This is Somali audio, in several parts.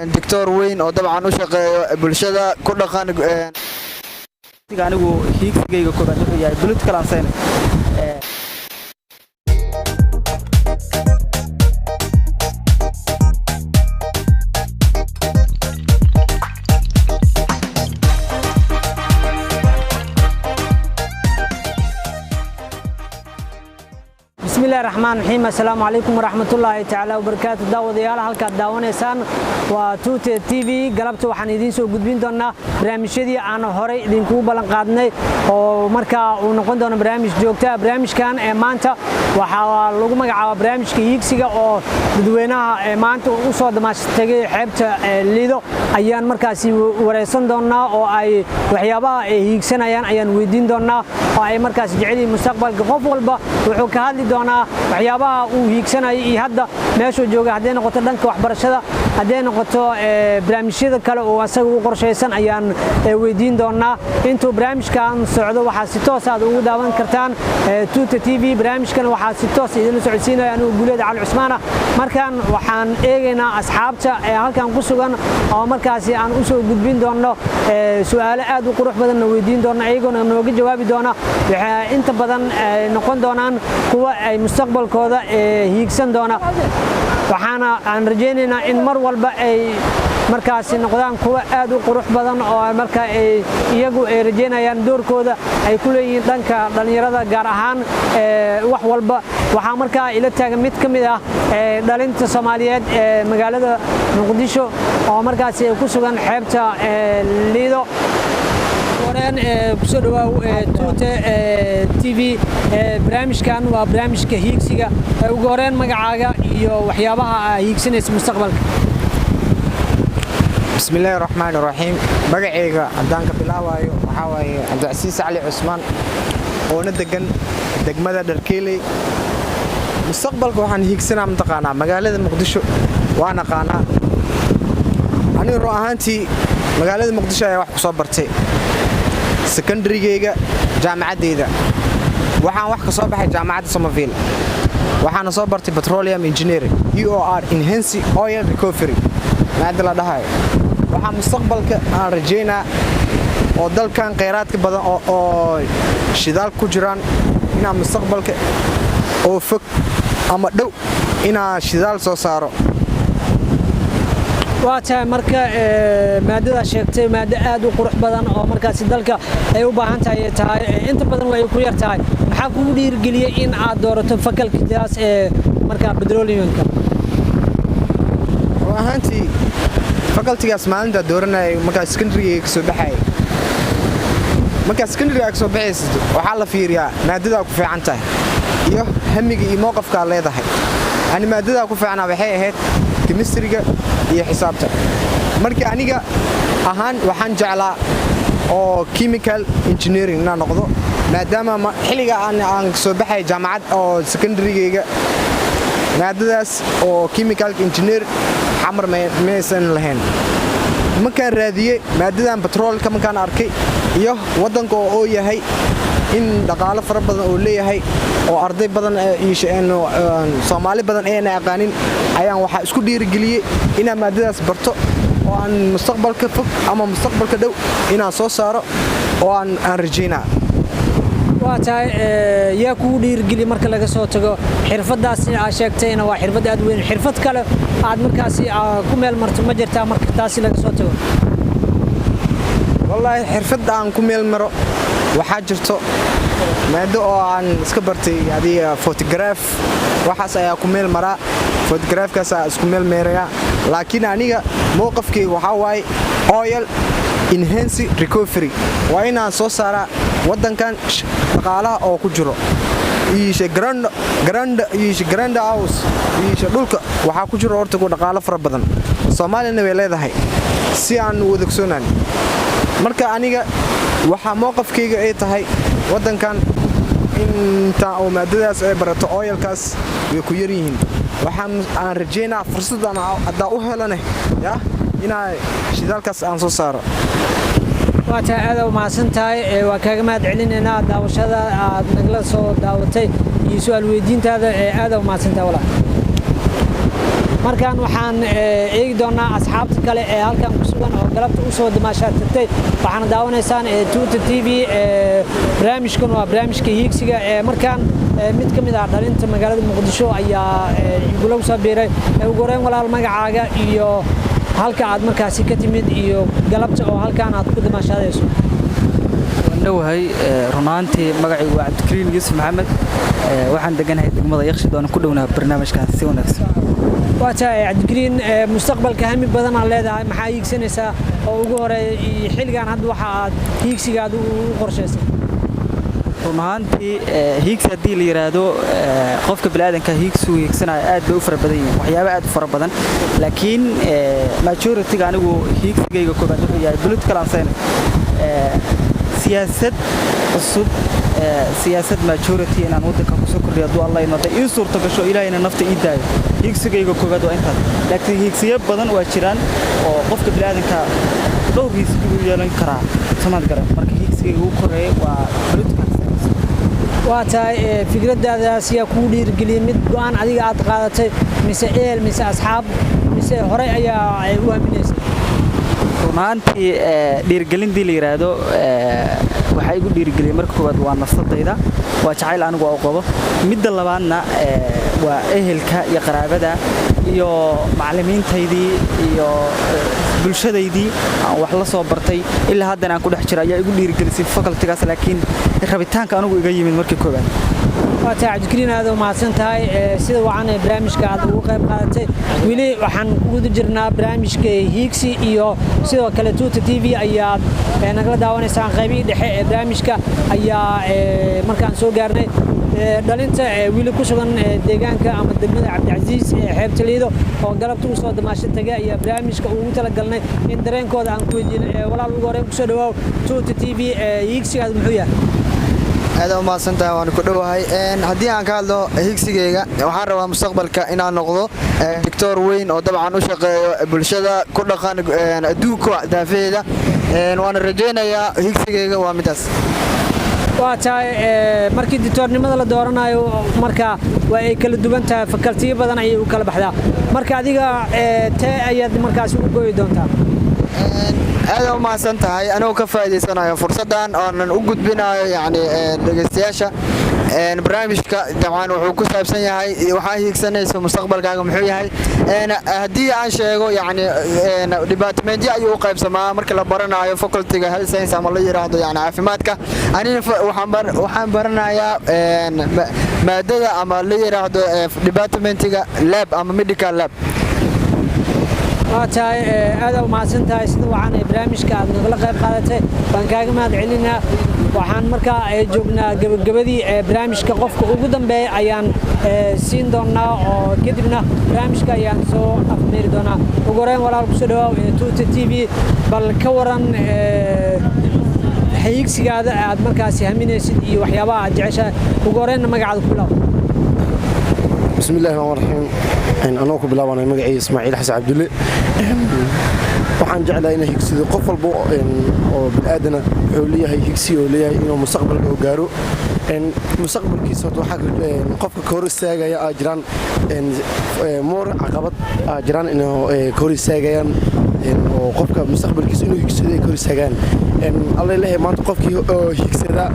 Doctor weyn oo dabcan u shaqeeyo bulshada ku dhaqan. Anigu hiigsigayga koobaad wuxuu yahay political and science. Bismillahi raxmaan raxiim, assalaamu calaykum waraxmatullaahi tacaala wabarakaatu. Daawadayaal, halkaad daawanaysaan waa Tuute TV. Galabta waxaan idiin soo gudbin doonaa barnaamijyadii aan horey idinkugu ballan qaadnay, oo markaa uu noqon doono barnaamij joogta. Barnaamijkan ee maanta waxaa lagu magacaabaa barnaamijka hiigsiga, oo dadweynaha ee maanta u soo damaashtagay xeebta Liido ayaan markaasi wareysan doonaa, oo ay waxyaabaha ay hiigsanayaan ayaan weydiin doonaa, oo ay markaasi jecel yihiin mustaqbalka. Qof walba wuxuu ka hadli doonaa waxyaabaha uu hiigsanayay iyo hadda meeshuu jooga, hadday noqoto dhanka waxbarashada, hadday noqoto barnaamijyada kale oo asaga u qorshaysan ayaan weydiin doonaa. Intuu barnaamijkan socdo waxaa si toos aad ugu daawan kartaan Tuuta TV. Barnaamijkan waxaa si toos idinla socodsiinaya anigu, Guuleed Cali Cusmaana. Markan waxaan eegaynaa asxaabta ee halkan ku sugan, oo markaasi aan u soo gudbin doonno su'aalo aad u qurux badanna weydiin doonno, iyagoona nooga jawaabi doona. Waxay inta badan noqon doonaan kuwa ay mustaqbalkooda hiigsan doona, waxaana aan rajaynaynaa in mar walba ay markaasi noqdaan kuwa aad u qurux badan, oo marka ay iyagu ay rajaynayaan doorkooda ay ku leeyihiin dhanka dhallinyarada gaar ahaan wax walba. Waxaa markaa ila taagan mid ka mid ah dhalinta Soomaaliyeed ee magaalada Muqdisho, oo markaasi ay ku sugan xeebta Liido. Horeen kusoo dhawaaw Tuute TV. Barnaamijkan waa barnaamijka hiigsiga. Ugu horeen, magacaaga iyo waxyaabaha aa hiigsanaysa mustaqbalka. Bismillaahi raxmaani raxiim. Magacayga haddaan ka bilaabayo, waxaa waaye Cabdicasiis Cali Cusmaan, oona degan degmada Dharkeeley. Mustaqbalka waxaan hiigsanaa, mataqaanaa, magaalada Muqdisho waa naqaanaa. Aniga run ahaantii magaalada Muqdisho ayaa wax ku soo bartay, sekondarigeyga, jaamacaddeyda. Waxaan wax ka soo baxay Jaamacadda Somerville, waxaana soo bartay petroleum engineering, EOR, enhanced oil recovery maada la dhahayo. Waxaa mustaqbalka aan rajaynaa oo dalkan khayraadka badan oo shidaal ku jiraan, inaan mustaqbalka oo fog ama dhow inaan shidaal soo saaro. Waa tahay. Marka maadadaa sheegtay maado aad u qurux badan oo markaasi dalka ay u baahan tahay ay tahay, inta badan way ku yar tahay. Maxaa kugu dhiirigeliyey in aad doorato facultygaas ee markaa petroleumka? Run ahaantii facultygaas maalintaa dooranayay markaa secondarygayga ka soo baxayay, markaa secondaryga ka soo baxaysid, waxaa la fiiriyaa maadadaa ku fiican tahay iyo hamiga iyo mowqafkaa leedahay. Ani maadadaa ku fiicnaa waxay ahayd chemistryga iyo xisaabta. Marka aniga ahaan waxaan jeclaa oo chemical engineering inaan noqdo, maadaama xilliga aan soo baxay jaamacad oo secondarygayga maadadaas oo chemical engineer Xamar maysan lahayn. Markaan raadiyey maadadan batroolka, markaan arkay iyo waddanka oo yahay in dhaqaalo fara badan oo leeyahay, oo arday badan, Soomaali badan ayna aqaanin, ayaan waxaa isku dhiirigeliyey inaan maadadaas barto, oo aan mustaqbalka fog ama mustaqbalka dhow inaan soo saaro oo aan rajaynaa. Waa tahay. Yaa kugu dhiirigeliya marka laga soo tago xirfadaasi aad sheegtayna waa xirfad aad weyn? Xirfad kale aad markaasi ku meel marto ma jirtaa, marka taasi laga soo tago? Wallaahi, xirfadda aan ku meel maro waxaa jirto maado oo aan iska bartay, adiga photograph, waxaas ayaa ku meel maraa, photographkaasaa isku meel meerayaa. Laakiin aniga mowqafkayga waxaa waaye oil enhanced recovery, waa inaan soo saaraa waddankan dhaqaalaha oo ku jiro iishe grand iishe grand house iishe dhulka waxaa ku jiro. Horta ku dhaqaalo fara badan Soomaaliyana way leedahay, si aan u wadagsoonan. Marka aniga waxaa mowqafkayga ay tahay waddankan inta oo maadadaas ay barato oilkaas way ku yar yihiin. Waxaan aan rajaynaa fursaddan haddaa u helane ya inaa shidaalkaas aan soo saaro. Waa tahay, aada umahadsan tahay. Waa kaaga mahad celinaynaa daawashada aad nagala soo daawatay iyo su-aal weydiintaada. Aada umahadsan tahay, walaal. Markaan waxaan eegi doonaa asxaabta kale ee halkan ku sugan oo galabta u soo damaashaad tagtay. Waxaana daawanaysaan Tuuta TV. Barnaamijkan waa barnaamijka hiigsiga. Markaan mid ka mid ah dhalinta magaalada Muqdisho ayaa igula soo biiray. Ugu horeyn, walaal, magacaaga iyo halka aad markaasi ka timid iyo galabta oo halkan aad ku damaashaadayso. Waan dhowahay. Run ahaantii, magacaygu waa Cabdikariin Yuusuf Maxamed. Waxaan deganahay degmada Yakshiid, oona ku dhownaha barnaamijkan si wanaagsan. Waa tahay, Cabdikariin. Mustaqbalka hami badan aad leedahay. Maxaa hiigsanaysaa oo ugu horeeya iyo xilligan hadda waxa aad hiigsigaada u qorshaysay? Run ahaantii, hiigsi haddii la yidhaahdo, qofka biniaadanka hiigsigu hiigsanayo aad bay u fara badan yihiin, waxyaaba aad u fara badan, laakiin majority-ga anigu hiigsigayga koobaad wuxuu yahay political and science, siyaasad cusub, siyaasad majority inaan waddanka kusoo kordhiyo hadduu Allah idmo, hadday ii suurto gasho, Ilaahayna nafta ii daayo. Hiigsigayga koowaad waa intaas, laakiin hiigsiyo badan waa jiraan oo qofka biniaadanka dhowr hiigsi uu yeelan karaa, samaad garan. Marka hiigsigayga ugu koreeya waa political science. Waa tahay. Fikradaadaas yaa kugu dhiirigeliyey? Mid go'aan adiga aad qaadatay mise ehel mise asxaab mise horey ayaa u haminaysay? Run ahaantii, dhiirigelindii la yidhaahdo, waxaa igu dhiirigeliyey marka koowaad waa nafsadayda, waa jacayl anigu u qabo. Midda labaadna waa ehelka iyo qaraabada iyo macallimiintaydii iyo bulshadaydii aan wax la soo bartay ilaa haddana aan ku dhex jiro ayaa igu dhiirigelisay facultygaas, laakiin rabitaanka anigu iga yimid markii koowaad. Waa tahay, Cabdikariin, aad u mahadsan tahay sida wacan ee barnaamijka aad ugu qayb qaadatay. Weli waxaan ku guda jirnaa barnaamijka hiigsi iyo sidoo kale Tuuta TV ayaad nagala daawanaysaan. Qaybihii dhexe ee barnaamijka ayaa markaan soo gaarnay. Dhalinta weli ku sugan deegaanka ama degmada Cabdicasiis ee xeebta Liido oo galabta u soo damaasho tagay ayaa barnaamijka ugu talagalnay in dareenkooda aan ku weydiino. Walaal, ugu horreyn kusoo dhawaaw Tuuta TV. Hiigsigaad muxuu yahay? Aad u mahadsan tahay, waan ku dhowahay. Haddii aan ka hadlo higsigeyga, waxaan rabaa mustaqbalka inaan noqdo doctor weyn oo dabcan u shaqeeyo bulshada ku dhaqan adduunka daafaheeda, waana rajaynayaa. Higsigeyga waa midaas. Waa tahay. Markii ditoornimada la dooranayo, marka waa ay kala duwan tahay, facultyyo badan ayay u kala baxdaa. Marka adiga tee ayaad markaasi u goyi doontaa? Aad u mahadsan tahay. Anigoo ka faa'iidaysanayo fursaddan oonan u gudbinayo yacni dhegaystayaasha, barnaamijka dabcan wuxuu ku saabsan yahay waxaa hiigsanaysa mustaqbalkaaga muxuu yahay. Haddii aan sheego, yacni departmentyo ayuu u qaybsamaa marka la baranayo facultyga health science ama la yiraahdo yani caafimaadka. Anina waxaan baranayaa maadada ama la yiraahdo departmentiga lab ama medical lab. Waa tahay, aad u mahadsan tahay sida wacan ee barnaamijka aad nagala qayb qaadatay. Waan kaaga mahad celinaa. Waxaan markaa joognaa gebagabadii ee barnaamijka. Qofka ugu dambeeya ayaan siin doonaa oo kadibna barnaamijka ayaan soo afmeeri doonaa. Ugu horeyn, walaal, kusoo dhawaaw Tuuta TV. Bal ka waran hiigsigaada aad markaasi haminaysid iyo waxyaabaha aad jeceshahay? Ugu horeynna magacaada ku bilaab. Bismi illahi raxmaan raxiim. Anoo ku bilaabanay magacii Ismaaciil Xasan Cabdulle, waxaan jeclahay inay higsado. Qof walba oo bini'aadana wuxuu leeyahay higsi oo leeyahay inuu mustaqbalka oo gaaro mustaqbalkiisa. Horta waxaa qofka ka hor istaagaya aa jiraan moor caqabad aa jiraan inuu ka hor istaagayaan oo qofka mustaqbalkiisa inuu higsado ay ka hor istaagaan. Alla leeyahay, maanta qofkii oo higsada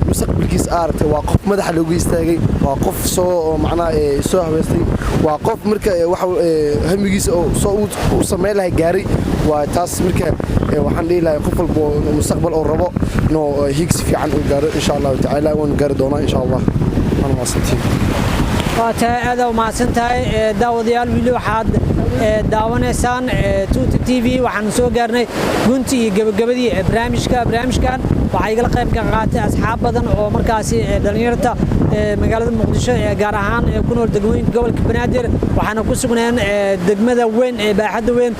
mustaqbalkiisa aragtay waa qof madaxa loogu istaagay, waa qof soo macnaha soo habeystay, waa qof marka waxa hamigiisa oo soo u samayn lahay gaaray. Waa taas. Marka waxaan dhihi lahay qof walba oo mustaqbal oo rabo inuu higsi fiican uu gaaro, insha Allahu tacaala waanu gaari doonaa insha Allah. Waana mahadsantiin. Waa tahay, aad u mahadsan tahay. Daawadayaal, wili waxaad daawanaysaan Tuuta TV. Waxaanu soo gaarnay gunti iyo gebagabadii barnaamijka. Barnaamijkan waxaa igala qayb ka qaatay asxaab badan oo markaasi dhallinyarta magaalada Muqdisho, gaar ahaan ku nool degmooyinka gobolka Banaadir. Waxaana ku sugneen degmada weyn ee baaxadda weyn,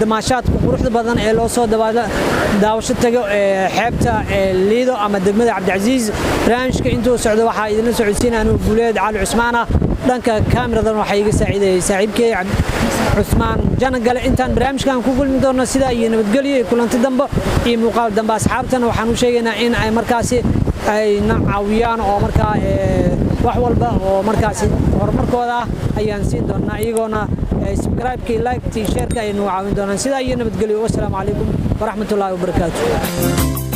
damaashaadka quruxda badan ee loo soo daawasho tago, xeebta Liido ama degmada Cabdicasiis. Barnaamijka intuu socdo waxaa idinla socodsiin anuu Guuleed Cali Cusmaan ah. Dhanka kaamiradan waxaa iga saaciidayay saaxiibkey Cusmaan Janagale. Intaan barnaamijkan ku kulmi doono, sidaa iyo nabadgelyo iyo kulanti dambe iyo muuqaal dambe. Asxaabtana waxaan u sheegaynaa in ay markaasi ayna caawiyaan oo markaa wax walba oo markaasi horumarkooda ah ayaan siin doonaa iyagoona. Subscribe-ka, like-ta, share-ka ay nagu caawin doonaan. Sidaa iyo nabadgelyo. Wassalaamu calaykum waraxmatullaahi wabarakaatu.